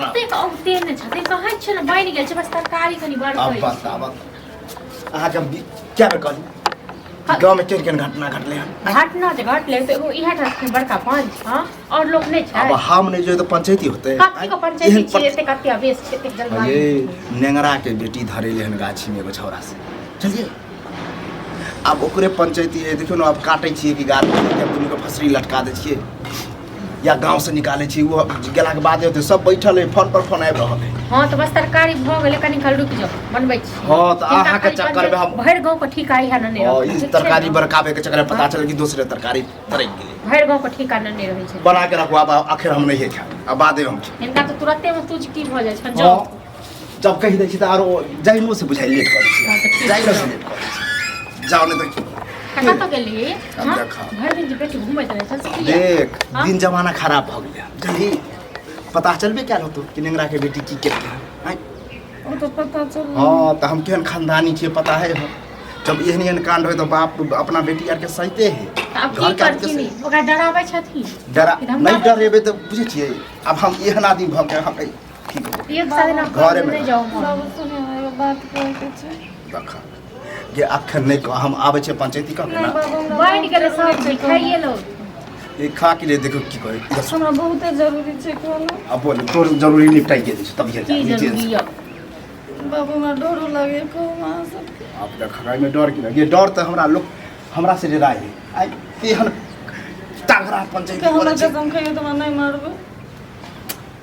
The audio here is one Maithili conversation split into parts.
घटना। कतेक औते ने छथिन, कहै छै ने बनि गेल छै, बस तरकारी कनि अब बड़कै बस आब अहाँके हम कए बेर कहली कि गाँवमे केहन केहन घटना घटलै हन। घटना जे घटलै तऽ एगो इएह टा छथिन बड़का पंच, हँ, आओर लोक नहि छै। आब हम नहि जो तऽ पंचायती होतै। कथी के पंचायती छै? एते कते अवेश छै, एते जलवायु। ये नेंगरा के बेटी धरेले हन गाछी में एगो छौड़ा से, चलिए आब ओकरे पंचायती है। देखियौ ने, आब काटै छियै कि गाछ के दुनू के फसरी लटका दै छियै या गाँव से निकालै छियै। ओ गेलाके बाद होतै। सब बैठल है, फोन पर फोन आबि रहल है। हँ, तऽ बस तरकारी भऽ गेलै, कनि काल रुकि जाउ, बनबै छी। हँ, तऽ हिनका अहाँके खाली चक्करमे हम भरि गाँव के ठीका इएह ने हँ, रहै ई छै तरकारी ने। बड़काबे के चक्कर में पता चल कि दोसरे तरकारी तरकि गेलै। भरि गाँव के ठीका ने रहै छै। बना के रखू, आब आखिर हम नहीं खायब, आब बादे हम खायब। हिनका तऽ तुरते मे तुझ की भऽ जाइ छनि, जाउ। हँ, जब कहि दै छी तऽ आरो जाइनो से बुझाइ लेट करै हँ, तऽ छी, ठीक जाइनो छै। से लेट करै छी। जाओ नहीं तऽ कतऽ कतऽ गेलियै? अब हँ? देखा। भरि दिन जे बेटी घूमैत रहै छै से किया? देख। हाँ? दिन जमाना खराब भऽ गेलै। जल्दी पता चलबे कयल होतो कि नेंगरा के बेटी की केलकै हन, आँय? ओ तऽ पता चल। हँ, तऽ हम केहन खानदानी छियै पता है। हम जब एहन एहन कांड होइ तऽ बाप अपना बेटी आरके सहिते है। तऽ आब की घर के आदमी के करथिन? सहिते। ओकरा डराबै छथिन? डरा कि धमकाबै? नहि डरेबै तऽ बुझै छियै, आब हम एहन आदमी भऽ के हम की कहू। एक साल दिना घरेमे नहि जाउ मोन। बाबू, सुनियौ ने, एगो बात कहैके छै। देख जे अखन नहि कह, हम आबै छियै पंचायती कऽ के नहि ना। बाबू, हमरा बनि बहुत गेलै जरूरी सब छै चीज, खाइए लो। ई खा के लिए देखो की कहै इधर सुन। हमरा बहुते जरूरी छै कहलहुँ। अब बोल, तोर जरूरी निपटाइ के दै छै तब ये जा की नीचे जरूरी से। यऽ? बाबू, हमरा डरो लागैए, कहू अहाँ सबके। आब देख, एहिमे डर की लगे? डर तऽ हमरा लोक हमरा से डराइ है। आइ तेहन तगड़ा पंचायती हमरा करै छै। कसम खइयौ तऽ हमरा नहि मारबै।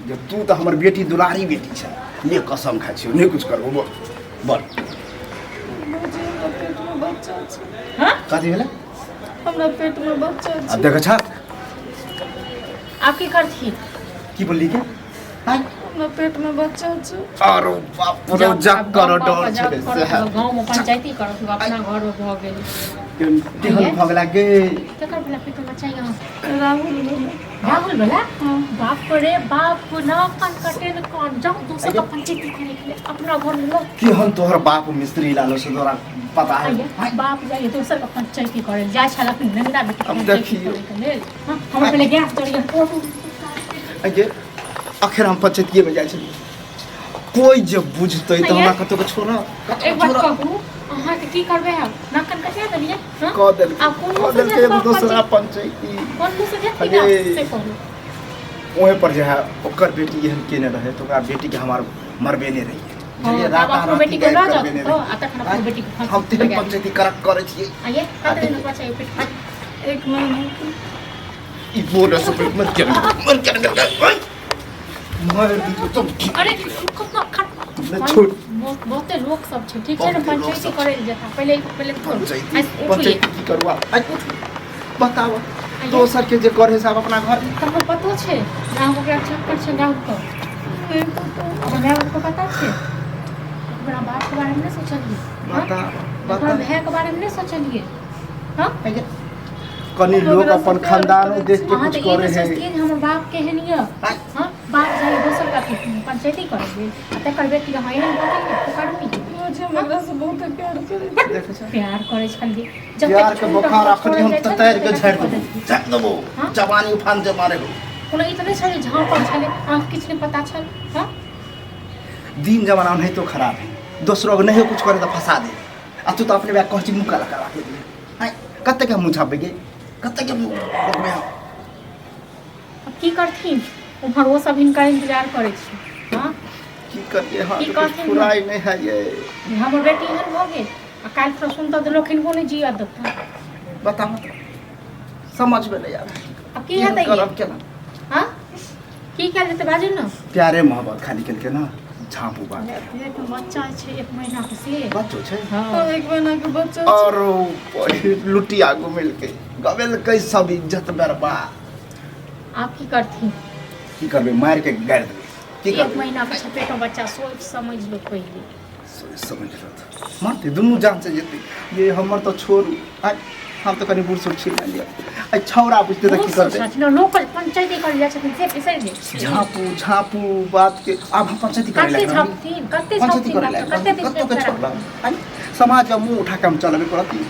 जे तू तऽ हमर बेटी, दुलारी बेटी छै, ले कसम खाइ छियौ, नहि कुछ करबो। बोल बोल। भौजी, हमरा पेटमे बच्चा छै। हँ? कथी भेलै? हमरा पेटमे बच्चा आब छै। देखै छ। आब की करथिन? की बोलली के आइ? हमरा पेटमे बच्चा छै। अरे बाप रे, जग करो डर छै से। गाँव में पंचायती करत, अपना घर में भऽ गेल। केहन भऽ गेला गे? केकर भेला पेट में बच्चा यहाँ? राहुल भेलै। राहुल भेला? हँ। बाप रे बाप, ना कान कटे न कान। जाओ दोसर का पंचायती करे के लिए, अपना घर में लो। केहन तोहर बाप मिस्त्री लालो से तोरा पता है? आइए बाप जाइए दोसर का पंचायती करे जाय छल अपन नंदा बेटी अब पंचायती देखियौ। करे के लेल। हाँ, हमरा पहिले गैस जरिए। आगे आखिर हम पंचायतीये में जाइ छलियै, कोइ जे बुझतै तऽ हमरा कतौ के छोड़। एक बात कहू, अहाँके की करबै हम? नाक कान कटिया देलियै? हाँ? कऽ देलकै। आब कोन कऽ मुँह से देलकै जायत एगो बाप दोसरा पंचायती? पंचायती। कोन मुँह से जेथिन अरे। आब से कहू। ओहे पर जे है ओकर बेटी एहन केने रहै तऽ ओकरा बेटीके हमार मरबेने रहियै। हँ, बुझलियै? तब राता अपनो राति बेटीके गायब लऽ जाउ करबेने तऽ, रहियै। आ तखन अपनो बेटीके फाँसी हम तेहन लगा दियौ। पंचायती करक करै छियै। आइए, कते दिन बच्चा पेट में? एक महीनाके। ई बोल से मर के मर के मर दियौ तुम। अरे कतना खट नहि छोड़। बहुते लोक सब छै, ठीक छै ने? बहुते लोक पंचायती सब करै लए जेता। पहिले पहिले पंचायती आइ उठिए। पंचायती की करबा? आइ उठ, बताब, दोसर के जे करे साहब अपना घर में। तोहर पतो छै राहुल, ओकरा चक्कर छै राहुल के? नहि पता। ओकर माय बाप के पता छै? ओकरा बाप के बारे में नहि सोचलियै? हाँ? बता। ओकर बता। भाय के बारे में नहि सोचलियै? हाँ? कनी लोग अपन खानदानो देख के अहाँ कुछ तऽ ई करे नहि है। सोचतियै जे हमर बाप केहन यऽ। हाँ, बाप जाइए दोसर का पंचायती करै आ तकर बेटी अहाँ एहन भऽ गेलियै कुकर्मी। भौजी, हम एकरासँ बहुते प्यार करै छी। देखै छै। प्यार करै छलियै जतेक प्यार के छूट बोखार हम अखनी हम छोड़ल जाइ तऽ छलै, तैर के ततेक झाड़ि कऽ देबो, देलियै। झाड़ि देबो। हाँ? जवानी उफान जे मारे हो। कोनो ई तऽ नहि छलै झाँपल छलै, अहाँके किछु नहि पता छल? हाँ? दिन जमाना नहीं तो खराब है। दोसरों के नहीं कुछ करे तो फंसा दे, आ तू तो अपने बैग कहची मुँह काला करा के दिए। आँय, कते के मुँह झापे गे, कते के मुँह देखबे हम? आब की करथिन? उम्हर ओ सब हिनकर इंतजार करै छै। हाँ? की करिए? हाँ, की तो कुछ करथिन? फुराई नहीं है ये। हमर बेटी एहन भऽ गेल आ काल्हि फेर सुनतऽ तऽ लोक हिनको नहि जियऽ देतऽ। बताओ तो, समझ में नहीं आवे। आब की हेतै ये? करब केना? हाँ, की कयल जेतै? बाजू ने। प्यारे मोहब्बत खाली केलकै ना, झाँपू बात। पेट मे बच्चा छै एक महीना के से। बच्चो छै? हाँ। हँ, एक महीनाके बच्चा छै। और लुटी आगू मिलके गवेलकै, सब इज्जत बर्बाद। आब की करथिन? की करबै? मारि के गाड़ि देबै? की एक करबै? महीना के छै पेट मे बच्चा, सोच समझ लो पहिले। सोच समझ लो तऽ मारतै, दुनू जान से जेतै। ये हमर तऽ छोड़ू, आइ हम तऽ कनि बूढ़ सूढ़ छी, मानि लिअ आइ छौड़ा बुझतै तऽ की बहुत करतै? सोचै छथिन, लोक पंचायती करे जाइ छथिन से बिसरि गेल। झाँपू झाँपू बात के आब हम पंचायती करे कते लायक रहली। झाँपथिन, कते पंचायती झाँपथिन करे बाप लायक रे, कते रहली। दिन कतौ के पेट छोड़लक आइ समाज के मुँह उठा के हम चलबे करती।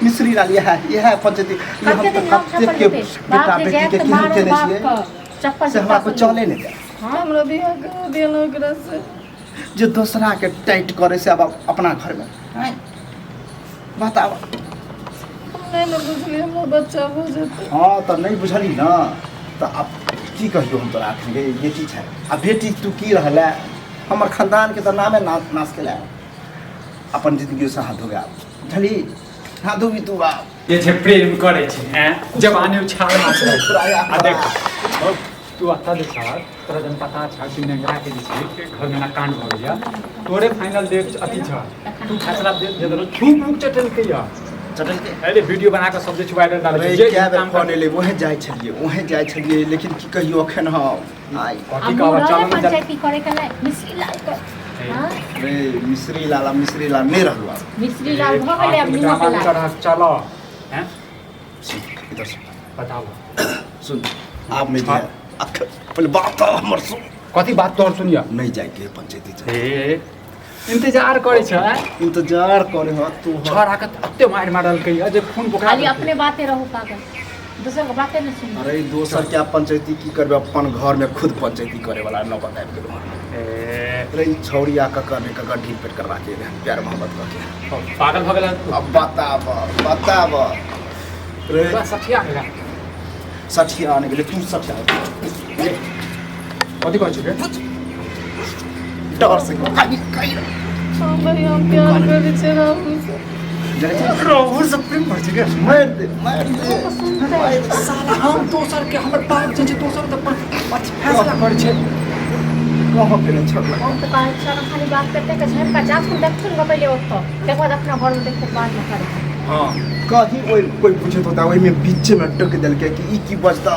मिश्री लाल इएह इएह पंचायती ई हम कते तऽ दिन हम कतेक चप्पल के देतै? बेटा बाप रे, बेटी जायब के तऽ केहन मारब केने बाप छियै के चप्पल से हमरा जूता कोइ से। चले नहि जाय। हाँ हमरा बियाह करा दिअ ने ओकरा से। जे दोसरा के टाइट करे से अब अपना घर में आँय? बताओ। हम नहि ने बुझलियै हमरा बच्चा भऽ जेतै। हाँ तऽ नहि बुझली ने तऽ आब की कहियौ हम तोरा एखन गे बेटी छै आ बेटी तू की रहलै हमर खानदानके तऽ नामे नाश केला अपन जिंदगी से हाथ धोगे आब बुझली हाथ धोबी तू आब जे छै प्रेम करै छै हैं जवानी उछाल मारै छै आ देख हौ, तू अतऽ जे छह तोरा जन पता छह कि नेंगरा के जे छै के घर में ना कांड भऽ गेल तोरे फाइनल डेट अथी छह तू फैसला दे दे देलहो थूक मुक चटलकै या चटलकै अरे वीडियो बना कऽ सब जे छै वायरल डालै अरे छै जे कए बेर काम फोन एलै वहें जाइ छलियै वहें जाइ छलियै लेकिन की कहियौ एखन हम आइ कथी आ कहब मुँह चल रहलै ने चल पंचायती करे के नहि मिश्री लाल के हाँ रे मिश्री लाल आ मिश्री लाल नहि रहलो आब मिश्री लाल भऽ गेलै आब निमक ड्रामा लाल कर चल हैं सुन इधर सुन बताबो सुन आब नहि जाय अख पहिले बात तऽ हमर सुन कथी बात तोहर सुनिया नहि जाइके है पंचायती चल हे इंतजार करै छ हैं? इंतजार करे हो तू हो। छौड़ा के एते मारि मारलकै या जे खून बोकरा खाली अपने बाते रहू पागल दोसर के बाते नहि सुनू अरे दोसर क्या पंचायती की करबे अपन घर में खुद पंचायती करे वाला नौबत आबि गेलो हन ए, अरे ई छौड़ी आ ककर ने ककर ढील पेट करवा के एलै हन, प्यार मोहब्बत करके पागल भऽ गेल अब बताब बताब रे बस सठिया गेला सठिया आने गेलै तू सठिया कथी कहै छी रे डर से कहीं कहीं हाँ भैया हम प्यार करै छियै राहुल से। जाइ छै राहुल से प्रेम करै छी गे मारि दे मारि दे सुनतै साला हम दोसर के हमर बाप जे छै दोसर तऽ अथी फैसला करै छै कहाँ केने छोड़ला हम तऽ कहै छलहुँ खाली बात कते के झटका जाथुन देखथुन गऽ पहिले ओतऽ तकर बाद अपना घरमे देखते बादमे करै हँ कहीं ओहि कोइ पूछैत होता ओहिमे बीचेमे टोकि देलकै कि ई की बजता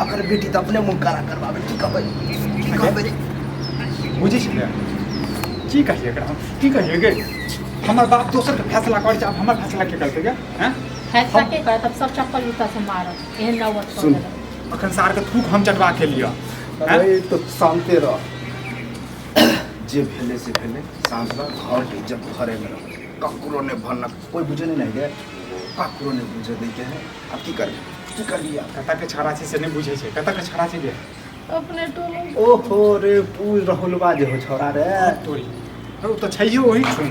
अकर बेटी तऽ अपने मुँह काला करबाबै की कहबै की कहबै रे बुझै छी ने की कहियै एकरा हम की कहियै गे हमर बाप दोसरके फैसला करै छै आब हमर फैसला के करतै गे हैं फैसला के करत अब सब चप्पल जूता से मारत एहन नौबत सुन। कऽ अखन सारके थूक हम चटवा के लिअ अरे तो शान्ते रह जे भेलै से भेलै साँझ घर के इज्जत घरेमे रह ककरो नहि भनक कोइ बुझे नहि ने गे ककरो नहि बुझे दैके है आब की करबै की करबी आब कतऽ के छौड़ा छै से नहि बुझै छै कतऽ के छौड़ा छै गे अपने टोला ओहो रे पूज रहुलबा जे हो छौड़ा रे तोरी ओ तऽ छैहे ओही ठुन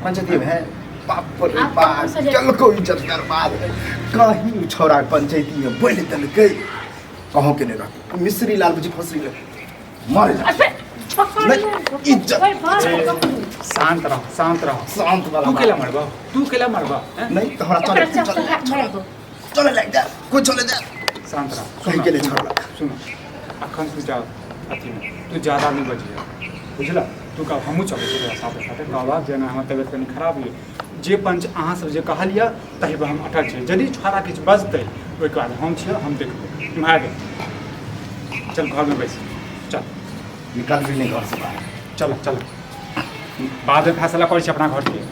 पंचायती में बाप रे आब बाप कहाँ से जाय? चलको इज्जत बर्बाद कहीं उ छौड़ा पंचायती में बोल देलकै कहों के नहीं रहतै मिश्री लाल बुझी फसरी ले मर जा अरे पकड़ नहीं, ले इज्जत। ओए, बाल पकड़। शांत रह शांत रह शांत वाला तू बात। केला मरबा तू केला मरबा हैं? नहीं तो हमरा चले एकरा चले चप्पल हाथ मार दो चले लग जा कोई चले जा शांत रह कहीं के लिए छोड़ला सुनो अखन तू जा अथीमे तू ज्यादा नहि बजिह बुझल तू कह हमहूँ चलै छी तोरा साथे साथे कहबा जेना हमर तबियत कनि खराब यऽ जे पंच अहाँ सब जे कहलियै ताहि पर हम अटल छी यदि छोड़ा किछु बजतै ओहिके बाद हम छियै हम देखबै इम्हर गे चल घरमे बैस चल निकल भी नहीं घर से बाहर चल चल बादमे फैसला करै छी अपना घरके।